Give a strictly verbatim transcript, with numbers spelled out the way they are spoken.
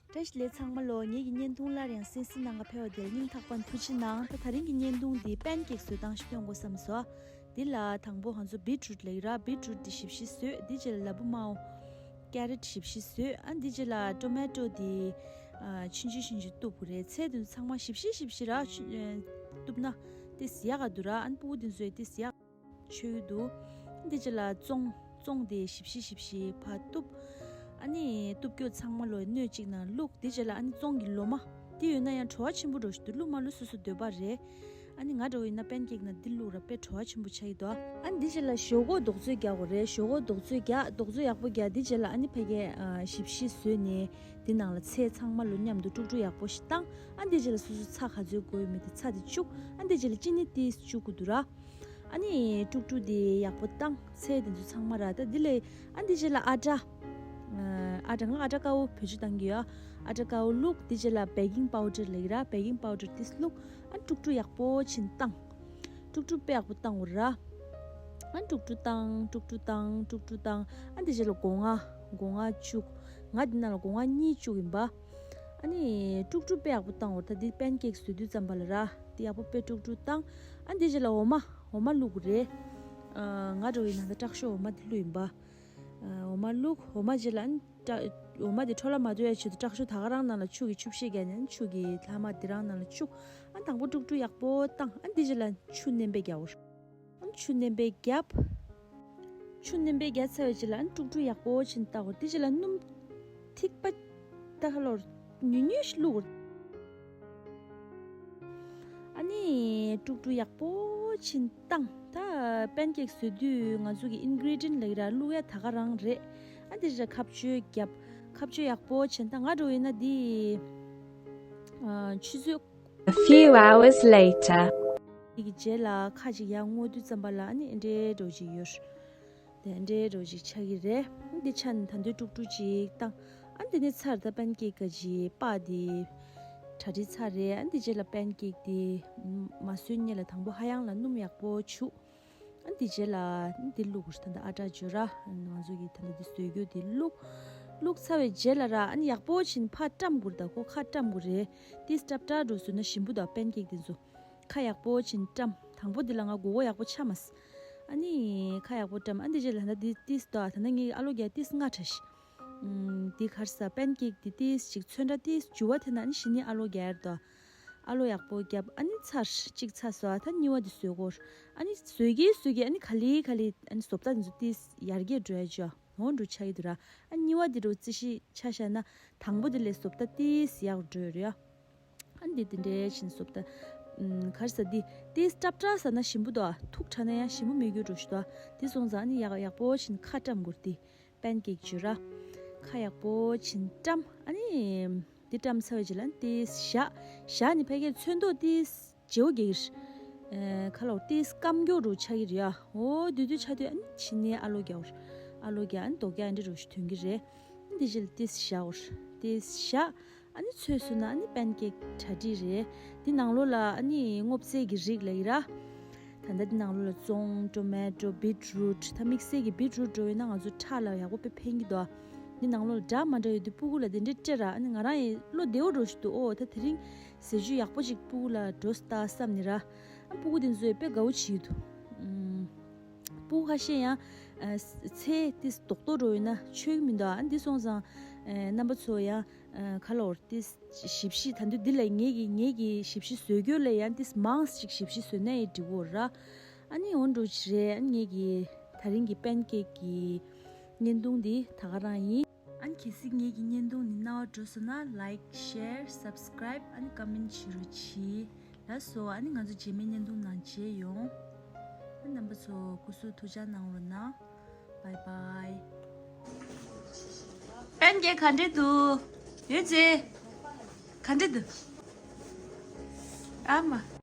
བཀྲ་ཤིས་བདེ་ལེགས་ཚང་མ་ལོ། ངེད་ཀྱི་བརྙན་ཐུང་སླར་ཡང་གསན་གཟིགས་གནང་ག་ཕེབས་པ་དེར་སྙིང་ཐག་པ་ནས་ཐུགས་རྗེ་གནང་། ད་ད་རིང་གི་བརྙན་ཐུང་འདི་པན་ཀེག་བཟོ་སྟངས་ཤིག་སྟོན་དགོས་བསམ་སོང་། འདི་ལ་དང་པོ་ང་ཚོ་བིཊ་རུཊ་ལབ་ཀྱི་ར། བིཊ་རུཊ་འདི་ཞིབ་ཞིབ་བཟོས། འདི་རྗེས་ལ་ལ་ཕུག་མའོ་ཀེ་རེཊ་ཞིབ་ཞིབ་བཟོས། ཨ་འདི་རྗེས་ལ་ཊོ་མེ་ཊོ་འདི་ཨ་ཆུང་ཆུང་ཆུང་ཆུང་གཏུབ་དགོས་རེད། ཚལ་འདི་ཚོ་ཚང་མ་ཞིབ་ཞིབ་ཞིབ་ཞིབ་ར་ཆུ་ཨ་གཏུབ་ན་ཏོག་ཙམ་ཡག་ག་འདུག་ར། ཨ་ཕྲུ་གུ་འདི་ཚོས་ཏོག་ཙམ་ཡག་ཆོད་ཀྱི་འདུག་འདི་རྗེས་ལ་བཙོང་བཙོང་དེ་ཞིབ་ཞིབ་ཞིབ་ཞིབ་ཕར་གཏུབ། ཨ་ནི་གཏུབ་རྒྱུ་ཚང་མ་ལོ་སྣོད་གཅིག་ནང་བླུགས། འདི་རྗེས་ལ་ཨ་ནི་བཙོང་གི་ལོ་མ་འདི་ཡོད་ན་ཡང་བྲོ་བ་ཆེན་པོ་འདྲ་ཞིག་འདུག་བླུགས་མ་བླུགས་སོ་སོ་འདོད་པ་རེད། ཨ་ནི་ང་འདྲ་བོ་ཡིན་ན་པན་ཀེག་ནང་འདི་བླུགས་ར་དཔེ་བྲོ་བ་ཆེན་པོ་ཆགས་ཀྱི་འདུག་ཨ་ནི་འདི་རྗེས་ལ་ཞོག་ཁོག་རྡོག་བཙོས་རྒྱག་དགོས་རེད། ཞོག་ཁོག་རྡོག་བཙོས་རྒྱག་རྡོག་བཙོས་ཡག་པོ་རྒྱག་འདི་རྗེས་ལ་ཨ་ནི་ཕ་གིར་ཨ་ཞིབ་ཞིབ་བཟོས་ནས་འདི་ནང་ལ་ཚལ་ཚང་མ་ལོ་མཉམ་དུ་དཀྲུག་དཀྲུག་ཡག་པོ་ཞིག་བཏང་། ཨ་འདི་རྗེས་ལ་སོ་སོ་ཚྭ་ག་ཚོད་དགོས་ཡོད་མེད་དེ་ཚྭ་དེ་བཅུག་ཨ་འདི་རྗེས་ལ་ཅི་ནི་ཏོག་ཙམ་བཅུག་དགོས་འདུག་ར། ཨ་ནི་དཀྲུག་དཀྲུག་དེ་ཡག་པོ་བཏང་། ཚལ་དེ་ཚོ་ཚང་མ་ར། ད་འདི་ལས་ཨ་འདི་རྗེས་ལ་ཨ་ཊ། ཨ་ཊ་ང་ཨ་ཊ་དཀར་པོ་བེད་སྤྱོད་བཏང་གི་ཡོད། ཨ་ཊ་དཀར་པོ་བླུགས། འདི་རྗེས་ལ་བེ་ཀིང་པའུ་ཌར་ལབ་ཀྱི་ར། བེ་ཀིང་པའུ་ཌར་ཏོག་ཙམ་བླུགས། ཨ་དཀྲུག་དཀྲུག་ཡག་པོ་བྱས་ནས་བཏང་། དཀྲུག་དཀྲུག་དཔེ་ཡག་པོ་བཏང་དགོས་ར། ཨ་དཀྲུག་དཀྲུག་བཏང་། དཀྲུག་དཀྲུག་བཏང་། དཀྲུག་དཀྲུག་བཏང་། ཨ་འདི་རྗེས་ལ་སྒོ་ང་། སྒོ་ང་བཅུག་ང་འདི་ནང་ལ་སྒོ་ང་གཉིས་བཅུག་ཡིན་པ། ཨ་ནི་དཀྲུག་དཀྲུག་དཔེ་ཡག་པོ་བཏང་དགོས་ར། ད་འདི་པན་ཀེག་བཟོ་དུས་ཙམ་པ་ལ་ར། འདི་ཡག་པོ་དཔེ་དཀྲུག་དཀྲུག་བཏང་། ཨ་འདི་རྗེས་ལ་འོ་མ། འོ་མ་བླུགས་དགོས་རེད། ཨ་ང་འདྲ་བོ་ཡིན་ན་ད་དྲག་ཤོས་འོ་མ་འདི་བླུགས་ཡིན་པ། ཨ་འོ་མ་བླུགས། འོ་མ་རྗེས་ལ་ཨ་ནི་ཏྲ་འོ་མ་དེ་འཕྲོ་བརླག་མ་འགྲོ་ཡ་ཆེད་དུ་དྲག་ཤོས་ད་ག་རང་ནང་ལ་ཆུ་གི་ཆུ་བཤལ་བརྒྱབ་ནས་ཨ་ནི་ཆུ་གི་ལྷག་མ་དེ་རང་ནང་ལ་བཅུག་ཨ་དང་པོ་དཀྲུག་དཀྲུག་ཡག་པོ་བཏང་། ཨ་འདི་རྗེས་ལ་ཆུ་བསྣན་པས་རྒྱག་དགོས། ཨ་ཆུ་བསྣན་པས་བརྒྱབ། ཆུ་བསྣན་པས་བརྒྱབ་ཚར་བའི་རྗེས་ལ་ཨ་ནི་དཀྲུག་དཀྲུག་ཡག་པོ་བྱས་ནས་བཏང་དགོས། དེ་རྗེས་ལ་སྣུམ་ཐིགས་པ་ད་ཧ་ལོ་ཉུང་ཉུང་ཞིག་བླུགས་དགོས། ཨ་ནི་དཀྲུག་དཀྲུག་ཡག་པོ་བྱས་ནས་བཏང་། ད་པན་ཀེག་བཟོ་དུས་ང་ཚོ་གི་ཨིན་གི་རི་ཌི་ཡན་ལབ་ཀྱི་ར། བླུགས་ཡ་ད་ག་རང་རེད། ཨ་འདི་རྗེས་ལ་ཁ་གཅོད་བརྒྱབ། ཁ་གཅོད་ཡག་པོ་བྱས་ནས་བཏང་། ང་འདྲ་བོ་ཡིན་ན་འདི་ཨ་ཆུ་ཚོད། A few hours later. དེ་གི་རྗེས་ལ་ཁ་ཅིག་ཡར་སྔོ་དུས་ཙམ་པ་ལ་ཨ་ནི་འདི་འདྲའི་འདྲ་བོ་ཅིག་ཡོད། དེ་འདྲའི་འདྲ་བོ་ཅིག་ཆགས་ཀྱི་རེད། འདི་ཆ་ནས་ད་དུང་དཀྲུག་དཀྲུག་ཅིག་བཏང་། ཨ་འདི་ནས་ཚར། ད་པན་ཀེག་གི་པགས་འདི་གྲ་སྒྲིག་ཚར་རེད། ཨ་འདི་རྗེས་ལ་པན་ཀེག་འདི་མ་བཟོས་སྔོན་ལ་དང་པོ་ཧ་ཡང་ལ་སྣུམ་ཡག་པོ་བྱུགས། ཨ་འདི་རྗེས་ལ་འདི་བླུགས། ད་ལྟ་ཨ་ཊ་བརྗོད་ར། ང་ཚོ་གི་ད་ལྟ་འདི་བཟོ་རྒྱུ་འདི་བླུགས། བླུགས་ཚར་བའི་རྗེས་ལ་ར་ཨ་ནི་ཡག་པོ་བྱས་ནས་ཕར་བཀྲམ་དགོས་རེད། ད་ཁོ་ཁ་བཀྲམ་དགོས་རེད། ཏོག་ཙམ་སྲབ་སྲབ་འདྲ་བོ་བཟོས་ན་ཞིམ་པོ་འདུག་པན་ཀེག་འདི་ཚོ། ཁ་ཡག་པོ་བྱས་ནས་བཀྲམ། དང་པོ་འདི་ལ་ང་མགོ་སྐོར་ཡག་པོ་ཆགས་མ་སོང་། ཨ་ནི་ཁ་ཡག་པོ་བཀྲམ། ཨ་འདི་རྗེས་ལ་ད་ལྟ་འདི་ཏོག་ཙམ་འདུག་ད་ལྟ་ངས་ཨ་ལོ་བརྒྱབ་ཏོག་ཙམ་སྔ་དྲགས་ཤག་ཨམ་འདི་ག་རེ་ཟ། པན་ཀེག་འདི་ཏོག་ཙམ་ཅིག་ཚོན་ཁྲ་ཏོག་ཙམ་འགྱུར་བ་ཐེབས་ན་ཨ་ནི་གཞི་ནས་ཨ་ལོ་བརྒྱབ་ཡ་རེད་དོ། ཨ་ལོ་ཡག་པོ་བརྒྱབ། ཨ་ནི་ཚར། གཅིག་ཚར་སོང་། ཨ་ད་གཉིས་པ་འདི་བཟོ་དགོས། ཨ་ནི་བཟོས་ཀྱིན་བཟོས་ཀྱིན་ཨ་ནི་ག་ལེ་ག་ལེ་ཨ་ནི་བཟོ་ལྟ་འདི་ཚོ་ཏོག་ཙམ་ཡར་རྒྱས་འགྲོ་ཡ་ཅིག་འོང་འགྲོ་ཆགས་ཀྱི་འདུག་ར། ཨ་གཉིས་པ་འདི་འདྲ་བོ་རྩིས་གཞི་ཆ་བཞག་ན་དང་པོ་འདི་ལས་བཟོ་ལྟ་ཏོག་ཙམ་ཡག་འགྲོ་ཡ་རེད་ཡ། ཨ་འདི་དེ་འདྲའི་བྱས་ནས་བཟོ་ལྟ། ཨམ་ག་རེ་ཟ། འདི་ཏོག་ཙམ་སྲབ་སྲབ་ཟ་ན་ཞིམ་པོ་འདུག་ཨ་ཐུག་དྲགས་ན་ཡང་ཞིམ་པོ་མེད་རྒྱུ་འདྲ་བོ་ཞིག་འདུག་ཨ་འདི་སོང་ཙང་ཨ་ནི་ཡག་ཡག་པོ་བྱས་ནས་ཁ་བཀྲམ་དགོས་རེད། འདི་པན་ཀེག་བརྗོད་ར། ཁ་ཡག་པོ་བྱས་ནས་བཀྲམ། ཨ་ནི་འདི་བཀྲམ་ཚར་བའི་རྗེས་ལ་ཏོག་ཙམ་བཞག་བཞག་ནས་ཕ་གིར་ཚོན་མདོག་ཏོག་ཙམ་བརྗེ་པོ་རྒྱག་གི་རེད། ཨ་ཁ་ལོ་ཏོག་ཙམ་སྐམ་མགྱོགས་འདྲ་བོ་ཆགས་ཀྱི་རེད་ཡ། འོ་དེ་དུས་ཆགས་དུས་ཨ་ནི་གཞི་ནས་ཨ་ལོ་རྒྱག་དགོས་རེད། ཨ་ལོ་རྒྱག་ཨ་ནི་རྡོག་རྒྱག་ཨ་འདྲ་འདྲ་བོ་ཞིག་ཐོན་གྱི་རེད། ཨ་འདི་རྗེས་ལ་ཏོག་ཙམ་བཞག་དགོས་རེད། ཏོག་ཙམ་བཞག་ཨ་ནི་ཚོས་སོང་ན་ཨ་ནི་པན་ཀེག་གྲ་སྒྲིག་རེད། འདི་ནང་ལོགས་ལ་ཨ་ནི་སྔོ་ཚལ་གྱི་རིགས་ལབ་ཀྱི་ར། ད་ལྟ་འདི་ནང་ལོགས་ལ་བཙོང་། ཊོ་མེ་ཊོ། བིཊ་རུཊ། ད་དམིགས་བསལ་གྱི་བིཊ་རུཊ་འདྲ་བོ་ཡིན་ན་ང་ཚོ་ཁྲག་ལ་ཡག་པོ་དཔེ་ཕན་གྱི་འདུག་འདི་ནང་ལོགས་ལ་འདྲ་མི་འདྲ་ཡོད་དུས་ཕྲུ་གུ་ལ་དེ་འདྲའི་སྤྲད་ར། ཨ་ནི་ང་རང་ཡང་བློ་བདེ་པོ་འདྲ་བོ་ཞིག་འདུག་ཨོ་ད་དེ་རིང་ཟས་བཅུད་ཡག་པོ་ཅིག་ཕྲུ་གུ་ལ་འགྲོ་སོང་ད་བསམ་ནས་ར། ཨ་ཕྲུ་གུ་དེ་ཚོས་དཔེ་དགའ་པོ་བྱེད་ཀྱི་འདུག་ཨུམ། ཕྲུ་གུ་ཁ་ཤས་ཡང་ཨ་ཚལ་དེ་རྡོག་རྡོག་འདྲ་བོ་ཡིན་ན་མཆོད་ཀྱི་མི་འདུག་ཨ་འདི་སོང་ཙང་ཨ་རྣམ་པ་ཚོ་ཡང་ཨ་ག་ལབ་དགོས་རེད། ཏོག་ཙམ་ཞིབ་བཤེར། ད་དུང་འདི་ལ་ངེད་ཀྱི་ངེད་ཀྱི་ཞིབ་བཤེར་བཟོ་རྒྱུ་ལ་ཡང་ཏོག་ཙམ་མང་ཙམ་ཞིབ་བཤེར་བཟོས་ན་ཡང་འགྲིག་གི་རེད་ར། ཨ་ནི་འོ་འདྲ་བོ་ཅིག་རེད། ཨ་ནི་ངེད་ཀྱི་ད་རིང་གི་པན་ཀེག་གི་བརྙན་ཐུང་འདི་ད་ག་རང་ཡིན། ཨ་ནི་གལ་སྲིད་ངེད་ཀྱི་བརྙན་ཐུང་འདི་རྣ་བར་འགྲོ་སོང་ན་ལའིཀ། ཤེར། སབ་སི་ཀ་རའིབ། ཨ་ནི་ཀོ་མེན་ཊི་བྱེད་རོགས་གྱིས། ལགས་སོ། ཨ་ནི་ང་ཚོ་རྗེས་མའི་བརྙན་ཐུང་ནང་མཇལ་ཡོང་། ཨ་རྣམ་པ་ཚོ་སྐུ་གཟུགས་ཐུགས་ཅག་གནང་རོགས་གནང་། བའི་བའི། པན་ཀེག་ག་འདྲ་འདུག་ཡོད་ཚེ། ག་འདྲ་འདུག་ཨ་མ།